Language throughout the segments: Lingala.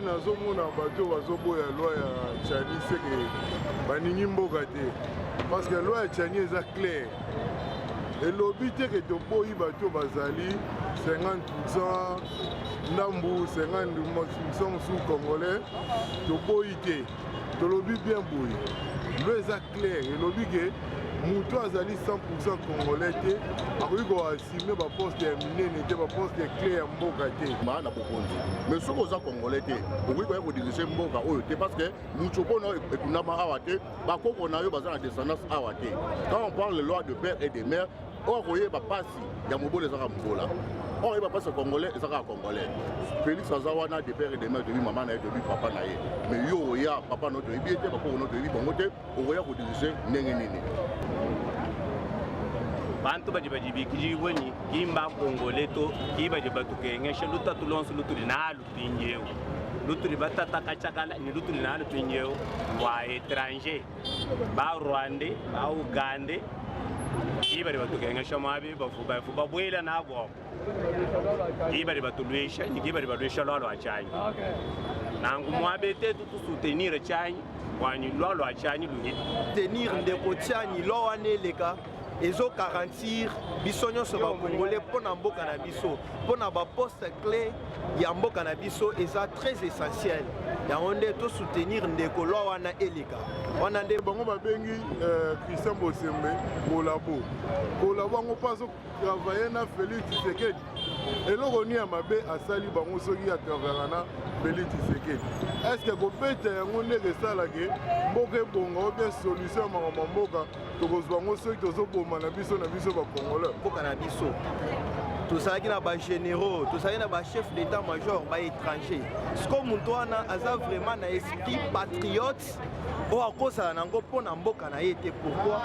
Nazomona bato bazoboya loi ya Tshiani seke baningi mboka te parce que loi ya Tshiani eza claire elobi te ke toboyi bato bazali 50 ndambu 50 mosusu congolais toboyi te tolobi bien boye loi eza claire elobi ke moto azali 100 congolais te akoki koassume baposte ya minene te baposte ya clé ya mboka te ma na bokonzi mais soki oza congolais te okoki koya kodirige mboka oyo te parce que mutshopo na yo ekundama awa te bakoko na yo baza na descendance awa te. Quand on parle loi de père et de mère, oyo akoyeba mpasi ya mobola ezaka mobola, oyo akoyeba mpasi ya congolais eza kaka congolais. Félix aza wana de père et de mère, toyebi mama na ye, toyebi papa na ye, mais yo oya papa na yo toyebi ye te, bakoko na yo toyebi bango te, okoya kodirige ndenge nini? Bantu badi badibikidibue ne ki mbakongole to, ki badi batukengesha lutatu luonso lutudi nalu mpindieu, lutudi batata katshia kala ne lutudi nalu mpindieu lua etranger, ba rwandais, ba ougandais ki badi batukengesha muaba bavua bavua babuela nabu amu, ki badi batuluisha ne ki badi baluisha lua lua tshianyi. Nanku muaba etetu tu soutenir tshianyi bua ne lua lua tshianyi luhita. Tenir ndeko Tshianyi loi wana eleka ezo garantir biso nyonso ba congolais mpo na mboka na biso, mpo na ba poste clé ya mboka na biso eza très essentiel. Yango nde to soutenir ndeko loi wana eleka wana nde bango babengi Christian Bosembe collabo. Collabo yango mpo azo travailler na Félix Tshisekedi. Eloko nini ya mabe asali bango soki atravera na Félix Tshisekedi? Est-ce que kobeta yango ndenge esalaka mboka ebonga ou bien solution ya makambo ya mboka tokozwa yango soki tozoboma na biso na biso ba congolais? Mboka na biso tozalaki na ba généraux, tozalaki na ba chef d'état major ba étranger. Siko moto wana aza vraiment na esprit patriote oyo akozala nango mpo na mboka na ye te. Pourquoi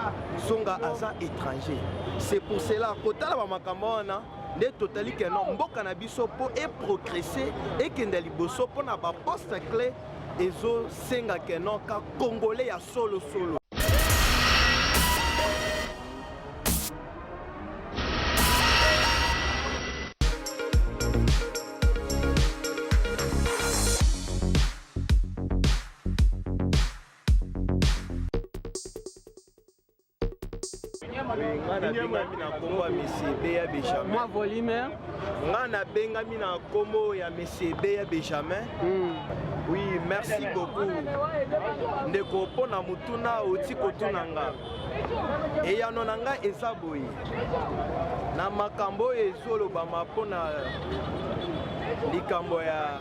Songa aza étranger? C'est pour cela kotala ba makambo wana nde totali ke non, mboka na biso mpo e progresser, ekende liboso mpo na ba poste clé ezosenga ke non ka congolais ya solo solo. Nga nabengami na kombo ya Monsieur Beya Benjamin. Moi volume. Nga nabengami na kombo ya Monsieur Beya Benjamin. Oui, merci beaucoup. Ndeko mpo na motuna oti kotuna nga. Eyano na nga eza boye. Na makambo oyo ezolobama mpo na likambo ya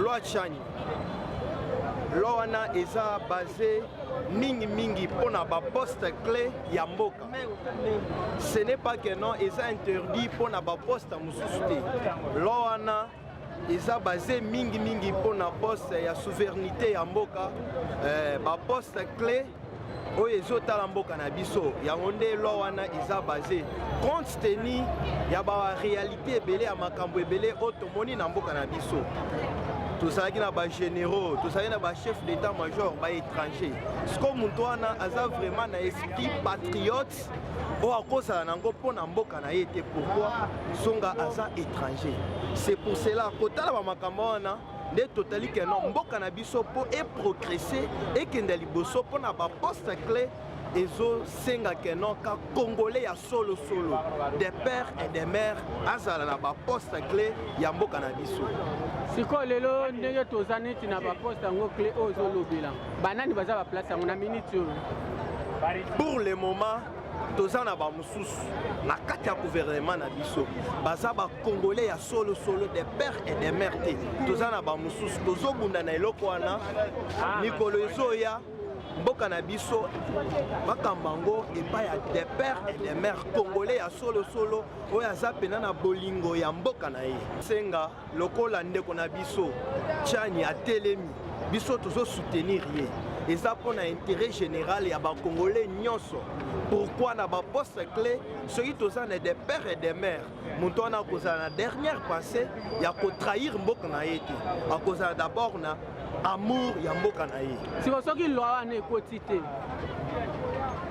loi Tshiani. Loi wana eza basé mingi mingi mpo na ba poste clé ya mboka. Ce n'est pas que non eza interdit mpo na ba poste mosusu te. Loi wana eza basé mingi mingi mpo na poste ya souveraineté ya mboka, ba poste clé oyo ezotala mboka na biso. Yango nde loi wana eza basé compte tenu ya ba réalité ebele ya makambo ebele oyo tomoni na mboka na biso. Tozalaki na ba généraux, tozalaki na ba chef d'état major ba étranger. Siko moto wana aza vraiment na esprit patriote oyo akozala nango mpo na mboka na ye te. Pourquoi Songa aza étranger? C'est pour cela kotala ba makambo wana nde totali ke non, mboka na biso mpo e progresser, ekende liboso mpo na ba poste clé ezosenga ke non ka congolais ya solo solo des pères et des mères azala na ba poste clé ya mboka na biso. Sikoyo lelo ndenge toza neti na ba poste yango clé oyo ozolobela, banani baza ba place yango na minute oyo? Pour le moment toza na ba mosusu na kati ya gouvernement na biso baza ba congolais ya solo solo des pères et des mères te. Toza na ba mosusu tozobunda na eloko wana mikolo ezoya mboka na biso bakamba yango epai ya des pères et des mères congolais ya solo solo oyo aza pena na bolingo ya mboka na ye. Senga lokola ndeko na biso Tshiani atelemi, biso tozo soutenir ye, eza mpo na intérêt général ya ba congolais nyonso. Pourquoi na ba poste clé soki toza na des pères et des mères, moto wana akozala na dernière pensée ya kotrahir mboka na ye te, akozala d'abord na amour ya mboka na ye. Siko soki loi wana ekoti te,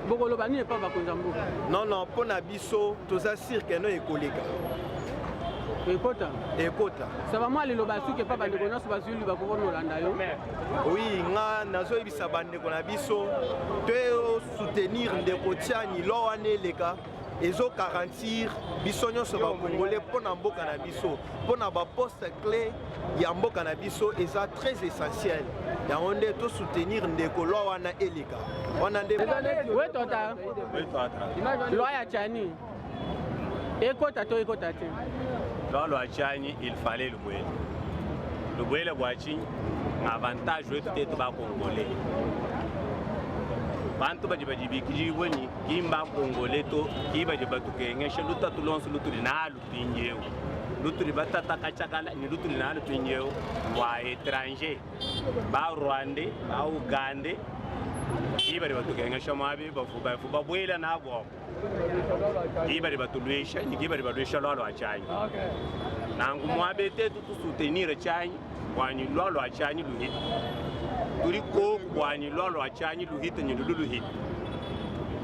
bokoloba nini epa bakonzi ya mboka? Non, non, mpo na biso toza sûr ke no ekoleka. Ekota. Ekota. Saba mwa liloba suki epa bandeko nyonso bazwi libaku kolanda yo. Oui, nga nazoyebisa bandeko na biso to soutenir ndeko Tshiani, loi wana eleka, ezo garantir biso nyonso bakongole mpo na mboka na biso, mpo na baposte clé ya mboka na biso, eza très essentiel. Yango nde tosoutenir ndeko, loi wana eleka wana nde. We tota, loi ya Tshiani ekota to ekota te? Loi lwa Tshiani, il fallait lubwele lubwele bwa tshinyi avantage wetu tetu bakongole. Bantu badi badibikidibwe ni ki mbakongole to ki badi batukengesha lutatu lonso lutudi nalu mpindieu, lutudi batatakatshiakala ni lutudi nalu mpindieu lwa étranger, ba Rwandais, ba Ugandais, ki badi batukengesha muabi bafu bafu babuela nabu abu, ki badi batuluisha ni ki badi baluisha loi lua Tshiani. Nanku muabe tetu tusoutenir Tshiani bwani loi lua Tshiani luhita tuli koku, bwani loi lua Tshiani luhita ni lulu luhita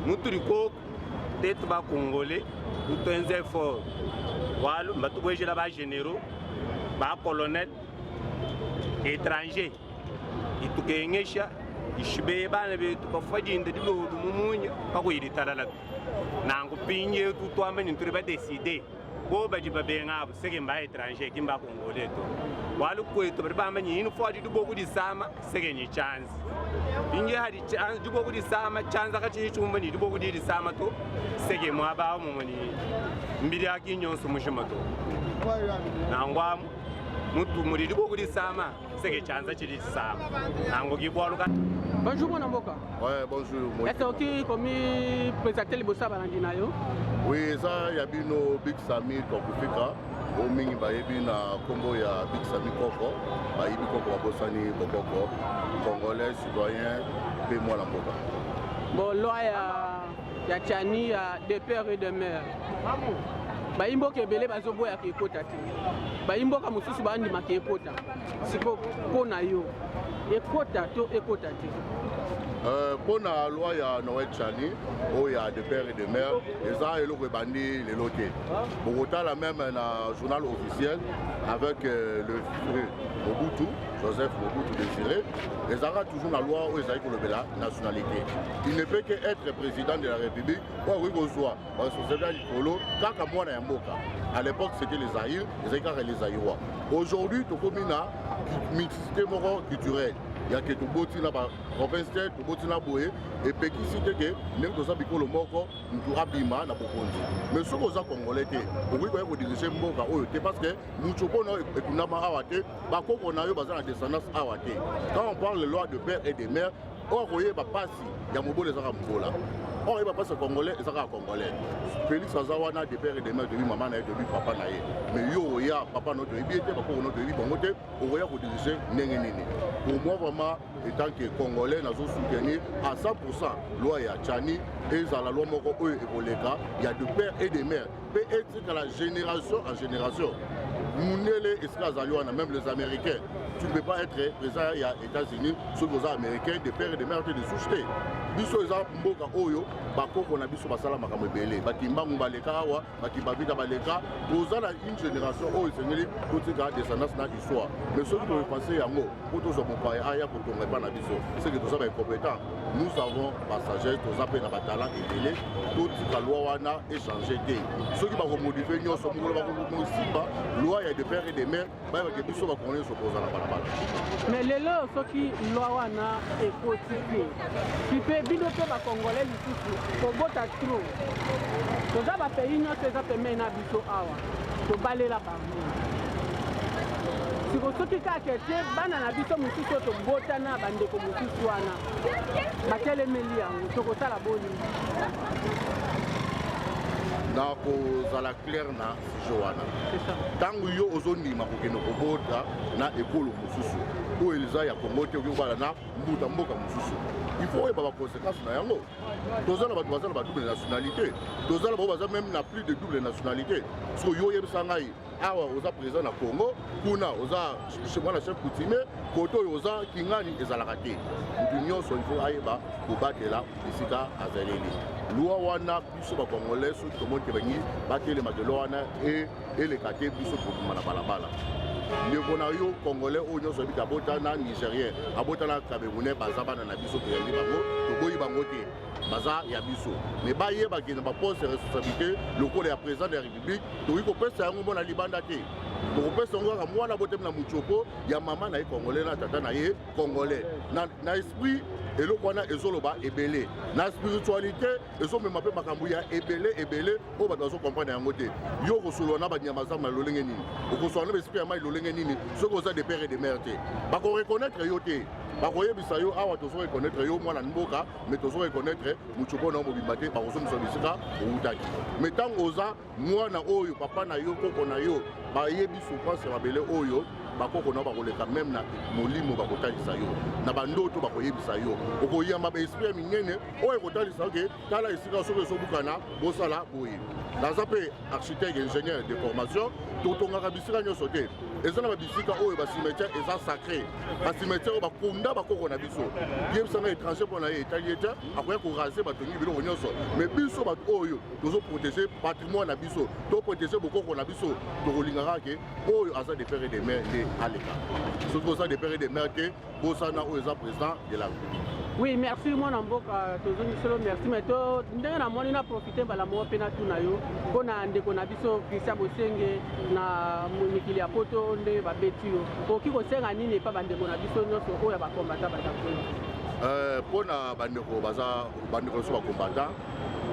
mutuli koku tetu bakongole tutenze effort walu batubwejela ba généraux, ba colonel étranger itukengesha ishibeye bana betu bafa dinda dilolu mumunya pakuyilitalala. Nanku pinje tutwamba ni tuli badécider bo badi babenga abo seke mba étranger ki mba congolais to walu kwetu badi bamba ni une fois diboku disama seke ni chance pinje hadi chance diboku disama chanza kachi chumba ni diboku di disama to seke mwaba mo ni mbili aki nyonso mushima to nangwa mutu muri diboku disama seke chanza chili disama nango kibwaluka. Bonjour mwana mboka. Ouais, bonjour. Est-ce oki komi présenter liboso ya balandi na yo? Oui, eza ya bino Big Sami Tokufika, oyo mingi bayebi na nkombo ya Big Sami Koko. Bayebi koko, babosani bokoko. Congolais, citoyen mpe mwana mboka. Bon, loi ya Tshiani ya de père et de mère, bayi mboka ebele bazoboyaka ekota te, bayi mboka mosusu bandimaka ekota. Siko mpo na yo, ekota to ekota te? Mpo na loi ya Noël Tshiani oyo ya de père et de mère, eza eloko ebandi lelo te. Bokotala même na journal officiel avec le feu Mobutu, Joseph Mobutu Désiré, ezalaka toujours na loi oyo ezali kolobela nationalité. Il ne peut que être président de la République oyo akoki kozwa baresponsabilité ya likolo kaka mwana ya mboka. À l'époque, c'était les Zaïre, ezali kaka les Zaïrois. Aujourd'hui, tokomi na mixité moko culturelle ya ke toboti na baprovince te, toboti na boye, epekisi te ke ndenge toza bikolo moko, mutu abima na bokonzi. Mais soki oza congolais te, okoki koya kodiriger mboka oyo te, parce que mutu mpona ekundama awa te, bakoko na yo baza na descendance awa te. Quand on parle loi de père et de mère, oyo akoyeba mpasi ya mobola ezaka mobola, oyo oyeba mpasi ya congolais eza kaka congolais. Félix aza wana de père et de mère, toyebi mama na ye, toyebi papa na ye. Mais yo oya, papa no toyebi ye te, bakoko no toyebi bango te, okoya kodiriger ndenge nini? Pour moi, vraiment, étant que congolais, nazo soutenir à 100 loi ya Tshiani. Ezala loi moko oyo ekoleka ya de père et de mère mpe etikala génération en génération. Mundele esika azali wana, même les Américains, tu ne peux pas être président ya États-Unis soki oza américain de père et de mère te, de souche te. Biso eza mboka oyo bakoko na biso basala makambo ebele, bakimbangu baleka awa, bakibabita baleka. Toza na une génération oyo esengeli totika descendance na histoire. Mais soki toeffacer yango mpo tozwa mopaya aya kotonga epa na biso, c'est que toza baincompétent. Nous avons basagesse, toza mpe na batalent ebele. Totika loi wana echanger te. Soki bakomodifier nyonso, mokolo bakosimba loi ya de père et de mère, bayebake biso bakongolais nyonso kozala balabala. Mais lelo, soki loi wana ekoti te, mpe bino mpe bakongolais lisusu kobota trop, toza bapays nyonso eza pembeni na biso awa, tobalela bango. Siko soki kaka te bana na biso mosusu oyo tobotana, bandeko mosusu wana batelemeli yango, tokosala boni? Na kozala clair na sujet wana, ntango yo ozondima kokende kobota na ekolo mosusu oyo eza ya Congo te, okoki kobala na mbuta mboka mosusu. Il faut oyeba baconséquence na yango. Toza na bato baza na badouble nationalité, toza na bango baza même na plus de double nationalité. Soki yo oyebisa ngai awa oza président na Congo, kuna oza mwana chef coutumier, kote oyo oza kingani, ezalaka te. Mutu nyonso il faut ayeba kobatela esika azaleli. Loi wana, biso bacongolais, soki tomoni te bangi batelemaka, loi wana eleka te, biso tokobima na balabala. Ndeko na yo congolais oyo nyonso oyebiki abota na Nigérien, abota na Camerounais, baza bana na biso, toyambi bango, toboyi bango te, baza ya biso. Mais bayebaki na baposte ya responsabilité lokola ya président de la République, tokoki kopesa yango mona libanda te. Tokopesa yango kaka mwana botemi na mutiopo ya mama na ye congolais na tata na ye congolais. Na esprit, eloko wana ezoloba ebele. Na spiritualité, ezomema mpe makambo ya ebele ebele oyo bato bazocomprendre yango te. Yo okosolola na banyama zamba na lolenge nini? Okosolola na baesprit ya mai lolenge nini soki oza de père et de mère te? Bakoreconnaître yo te. Bakoyebisa yo awa: tozo reconnaître yo mwana mboka, mais tozo reconnaître mutiopo na yo mobimba te. Bakozongisa bisika outaki. Mais ntango oza mwana oyo papa na yo, koko na yo bayebi souffrance ya mabele oyo, bakoko na yo bakoleka même na molimo, bakotalisa yo na bandoto, bakoyebisa yo, okoyamba baesprit ya minene oyo ekotalisa yo ke tala esika soki ezobukana, bosala boye. Naza mpe architecte ingénieur de formation. Totongaka bisika nyonso te. Eza na babisika oyo bacimetière eza sacré, bacimetière oyo bakunda bakoko na biso. Yebisanga, étranger mpo na ye etali ye te, akoya koraser, batongi biloko nyonso. Mais biso bato oyo tozoprotéger patrimoine na biso, toprotéger bokoko na biso, tokolingaka ke oyo aza de père et de mère nde aleka. Soki oza de père et de mère te, bosana oyo eza président de la République. Oui, merci mwana mboka, tozongi solo. Merci. Mais to ndenge namoni, na profite mbala moko mpe natuna yo mpo na ndeko na biso Christian Bosenge na mikili ya Poto, ndenge babeti yo. Okoki kosenga nini epa bandeko na biso nyonso oyo ya bakombata baza kuna? Mpo na bandeko baza, bandeko nyonso bakombata,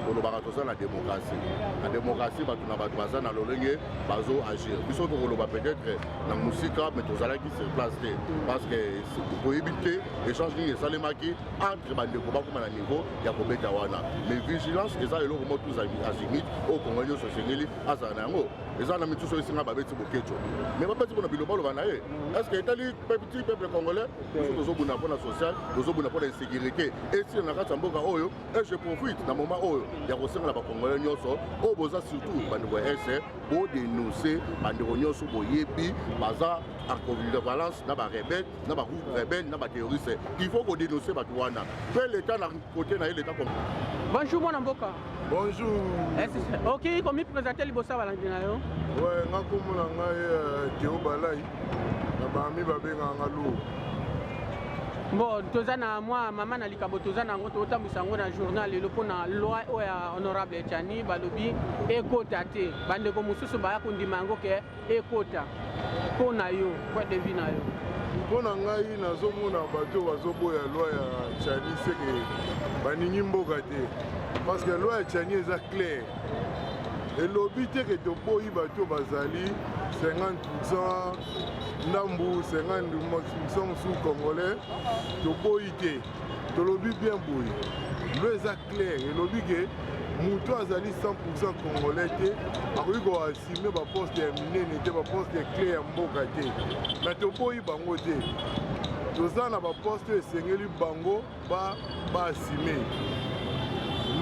kolobaka toza na démocratie. Na démocratie, bato na bato baza na lolenge bazo agir. Biso tokoloba peut-être na mosika, mais tozalaki sur place te, parce que toyebi te échange nini esalemaki entre bandeko bakóma na niveau ya kobeta wana. Mais vigilance eza eloko moko tous azimut oyo Kongo nyonso esengeli azala na yango. Eza na mitusu oyo esenga babeti bokeco, mais babeti mpona bilobaloba na ye. Est ce que etali petit peuple congolais? Biso tozobunda mpona social, tozobunda mpona insécurité esila na kati ya mboka oyo. Et je profite na moment oyo ya kosenga na bacongolais nyonso oyo boza, surtout bandeko ya Est, bodénonce bandeko nyonso boyebi baza en covalence na barebelle, na bagroupe rebelle, na baterroriste. Il faut kodénonce bato wana. Mpe l'État na côté na ye, l'État. Bonjour mwana mboka. Bonjour. Okoki komiprésenter liboso ya balandi na yo? Ouais, nga kombo na ngai Teo Balai, na bami babengaka nga Luo. Bon, toza na mwa mama na likambo toza na yango, totambwisa yango na journal lelo mpona loi oyo ya honorable Tshiani. Balobi ekota te, bandeko mosusu baya kondima yango ke ekota. Mpo na yo, point de vue na yo? Mpo na ngai, nazomona bato bazoboya loi ya Tshiani, c'est que baningi mboka te, parce que loi ya Tshiani eza claire. Elobi te ke toboyi bato bazali 50 ndambu, 50 mosusu congolais, toboyi te. Tolobi bien boye: loi eza claire, elobi ke moto azali 100 congolais te akoki koassumer baposte ya minene te, baposte ya clé ya mboka te. Mais toboyi bango te. Toza na baposte oyo esengeli bango baassumer,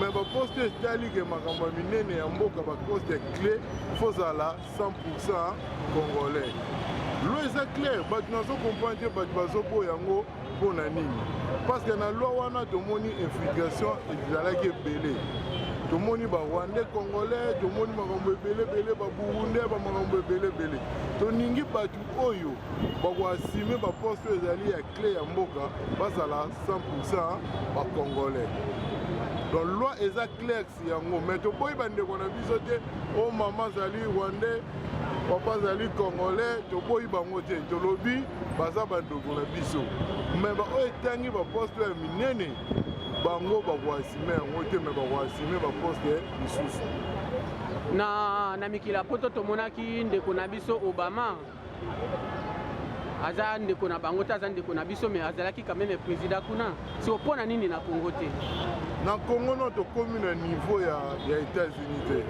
mais baposte etali ke makambo ya minene ya mboka, baposte ya clé, faut ozala 100 congolais. Loi eza claire. Bato nazocomprendre te, bato bazoboya yango mpo na nini? Parce que na loi wana tomoni infiltration ezalaki ebele. Tomoni barwandais congolais, tomoni makambo ebele ebele, baburundais, bamakambo ebele ebele. Toningi bato oyo bakoassumer baposte oyo ezali ya clé ya mboka bazala 100 bacongolais. Donc loi eza claire yango. Mais toboyi bandeko na biso te. O mama azali rwandais, papa azali congolais, toboyi bango te. Tolobi baza bandeko na biso, mais baoyo etangi baposte ya minene, bango bakoassumer yango te, mais bakoassumer baposte lisusu. Na mikili ya Poto, tomonaki ndeko na biso Obama, aza ndeko na bango te, aza ndeko na biso, mais azalaki quand même président kuna. Siko mpo na nini na Congo te? Na Congo no tokómi na niveau ya États-Unis te.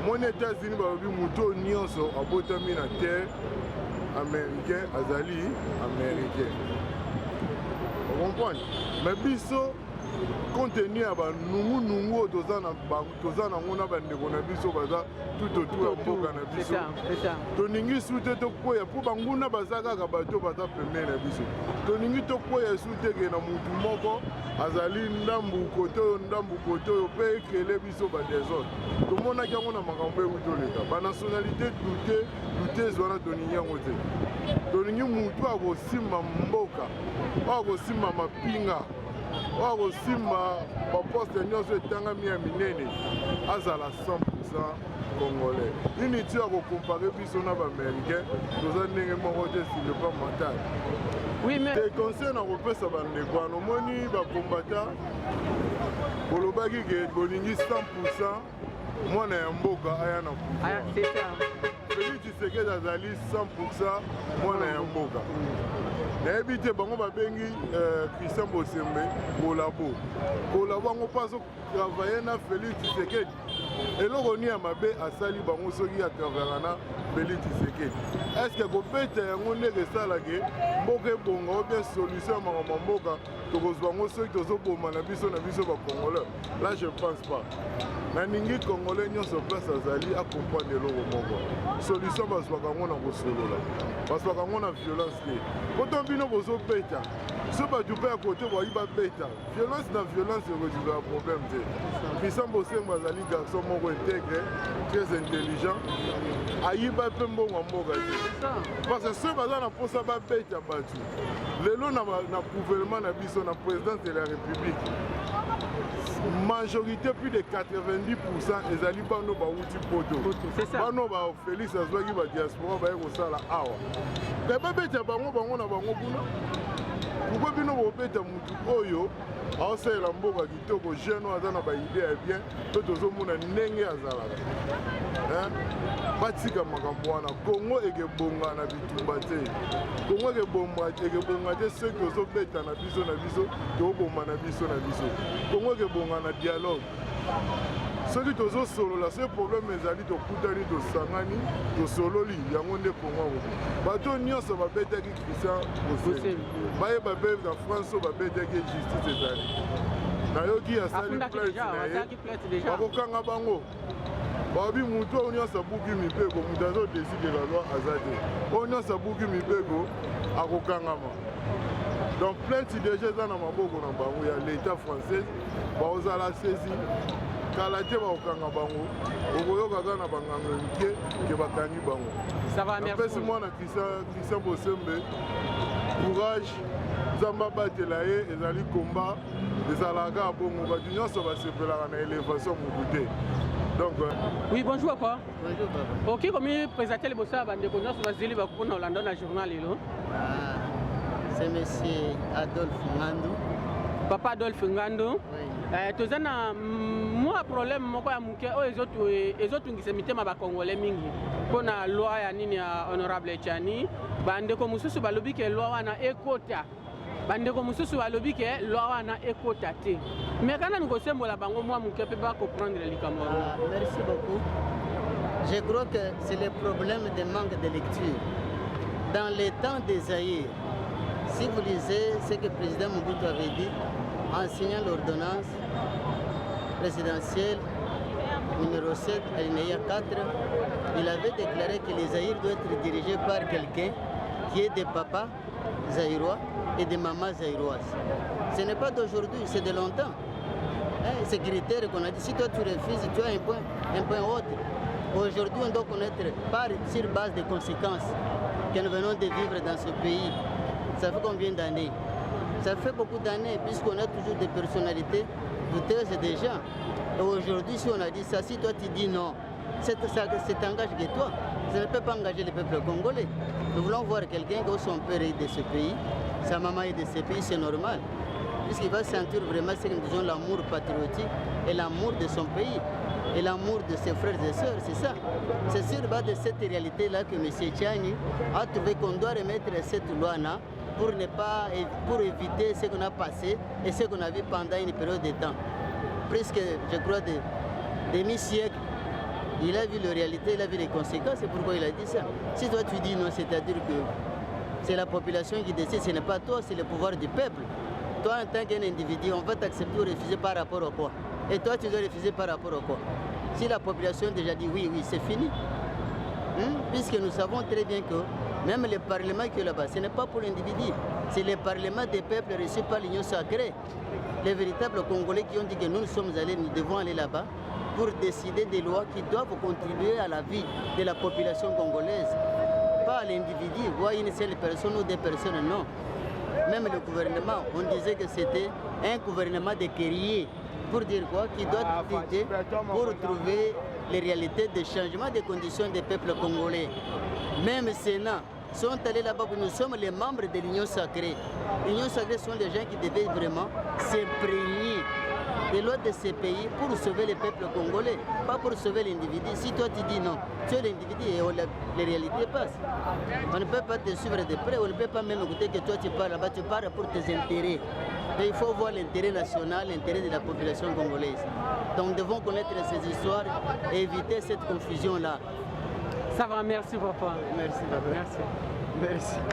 Moni États-Unis, balobi moto nyonso abotami na terre américain azali américain. Ocomprendre? Mais biso, compte tenu ya banungunungu oyo toza nango na bandeko na biso baza tout autour ya mboka na biso, toningi su te tokweya, mpo banguna baza kaka bato baza pembeni na biso. Toningi tokweya su te ke na mutu moko azali ndambu kote oyo, ndambu kote oyo, mpe ekele biso badésordre. Tomonaki yango na makambo euti toleka, banationalité douteuse wana. Toningi yango te. Tolingi mutu akosimba mboka, oyo akosimba mapinga, oyo akosimba baposte nyonso etangami ya minene, azala 100 congolais. Inutile ya kocomparer biso na baaméricain, toza ndenge moko te sur le plan mental. Oui, mais te conseil na kopesa bandeko wana, omoni bakombata, bolobaki ke bolingi 100 mwana ya mboka aya na pouvoir. C'est ça. Félix Tshisekedi azali 100 mwana ya mboka. Nayebi te, bango babengi Christian Bosembe collabo. Collabo yango mpo azotravailler na Félix Tshisekedi, eloko nini ya mabe asali bango? Soki atravaillaka na Félix Tshisekedi, est-ce kobeta yango ndenge esalake mboka ebonga, ou bien solution ya makambo ya mboka tokozwa yango soki tozoboma na biso na biso bacongolais? Là, je pense pas. Naningi congolais nyonso place azali acomprendre eloko moko: solution bazwaka yango na kosolola, bazwaka yango na violence te. Poto bino bozobeta so bato mpe ya kote bayi babeta, violence na violence erésoudre ya problème te. Christian Bosembe azali garçon moko intègre, très intelligent, ayiba mpe mbongo ya mboka te, parce que soki baza na mposa babeta bato lelo na gouvernement na biso, na présidence de la République, majorité, plus de 90, ezali bano bawuti poto, bano ba Félix azwaki badiaspora baye kosala awa. Me babeta bango, bango na bango kuna. Pourquoi bino bobeta mutu oyo aosalela mboka kitoko, jeune oyo aza na baidée ya bien, mpe tozomona ndenge azalaka? Batika makambo wana. Kongo ekebonga na bitumba te. Kongo ekebonga te soki tozobeta na biso na biso, toboma na biso na biso. Kongo ekebonga na dialogue, soki tozosolola. Soki problème ezali, tokutani, tosangani, tosololi, yango nde Kongo akobo. Bato nyonso babetaki Christian Bosembe, bayeba mpe na France oyo babetaki, justice ezali. Nayoki asali plainte na ye, bakokanga bango. Babi mutu oyo nyonso abuki mibeko, mutu azodécider la loi aza te, oyo nyonso abuki mibeko akokangama. Donc plainte déjà eza na maboko na bango ya l'état française, bakozala saisi kala te, bakokanga bango. Okoyoka kaka na banganga mike ke bakangi bango. Napesi mwana Christian Bosembe courage, Nzambe abatela ye. Ezali komba, ezalaka bongo, bato nyonso basepelaka na élévation motu te. Donc Oui, bonjour papa. Bonjour papa. Okoki komiprésenter liboso ya bandeko nyonso bazeli bakopona olanda na journal lelo? Ah, c'est monsieur Adolphe Ngandou. Papa Adolphe Ngando. Oui. Toza na mwa problème moko ya moke oyo ezotungisa mitema bacongolais mingi mpo na loi ya nini, ya honorable Tshiani. Bandeko mosusu balobi ke loi wana ekota, bandeko mosusu balobi ke loi wana ekota te. Mais kana nani kosembola bango mwa moke mpe bacomprendre likambo yango? Ah, merci beaucoup. Je crois que c'est le problème de manque de lecture. Dans les temps des Zaïre, si vous lisez ce que le président Mobutu avait dit en signant l'ordonnance présidentielle numéro 7, alinéa 4, il avait déclaré que les Zaïre doivent être dirigés par quelqu'un qui est des papas zaïrois et des mamans zaïroises. Ce n'est pas d'aujourd'hui, c'est de longtemps. Hein, ces critères qu'on a dit, si toi tu refuses, tu as un point autre. Aujourd'hui, on doit connaître par, sur base des conséquences que nous venons de vivre dans ce pays. Ça fait combien d'années? Ça fait beaucoup d'années, puisqu'on a toujours des personnalités douteuses des gens. Et aujourd'hui, si on a dit ça, si toi tu dis non, ça t'engage que toi. Ça ne peut pas engager le peuple congolais. Nous voulons voir quelqu'un qui son père est de ce pays, sa maman est de ce pays, c'est normal. Puisqu'il va sentir vraiment ce que nous disons l'amour patriotique et l'amour de son pays et l'amour de ses frères et sœurs, c'est ça. C'est sur base de cette réalité-là que M. Tshiani a trouvé qu'on doit remettre cette loi-là pour ne pas, pour éviter ce qu'on a passé et ce qu'on a vu pendant une période de temps. Presque, je crois, de demi-siècle. Il a vu la réalité, il a vu les conséquences, c'est pourquoi il a dit ça. Si toi tu dis non, c'est-à-dire que c'est la population qui décide, ce n'est pas toi, c'est le pouvoir du peuple. Toi, en tant qu'un individu, on va t'accepter ou refuser par rapport à quoi? Et toi, tu dois refuser par rapport à quoi? Si la population déjà dit oui, oui, c'est fini. Puisque nous savons très bien que même le Parlement qui est là-bas, ce n'est pas pour l'individu, c'est le Parlement des peuples reçu par l'Union sacrée. Les véritables Congolais qui ont dit que nous, nous sommes allés, nous devons aller là-bas pour décider des lois qui doivent contribuer à la vie de la population congolaise. Pas à l'individu, voir une seule personne ou des personnes, non. Même le gouvernement, on disait que c'était un gouvernement de guerriers. Pour dire quoi? Qui doit lutter pour trouver les réalités de changement des conditions des peuples congolais. Même Sénat sont allés là-bas, nous sommes les membres de l'Union sacrée. L'Union sacrée sont des gens qui devaient vraiment s'imprégner des lois de ces pays pour sauver le peuple congolais, pas pour sauver l'individu. Si toi tu dis non, tu es l'individu et on, les réalités passent. On ne peut pas te suivre de près, on ne peut pas même écouter que toi tu parles là-bas, tu parles pour tes intérêts. Et il faut voir l'intérêt national, l'intérêt de la population congolaise. Donc nous devons connaître ces histoires et éviter cette confusion-là. Ça va, merci papa. Merci papa. Merci. Merci.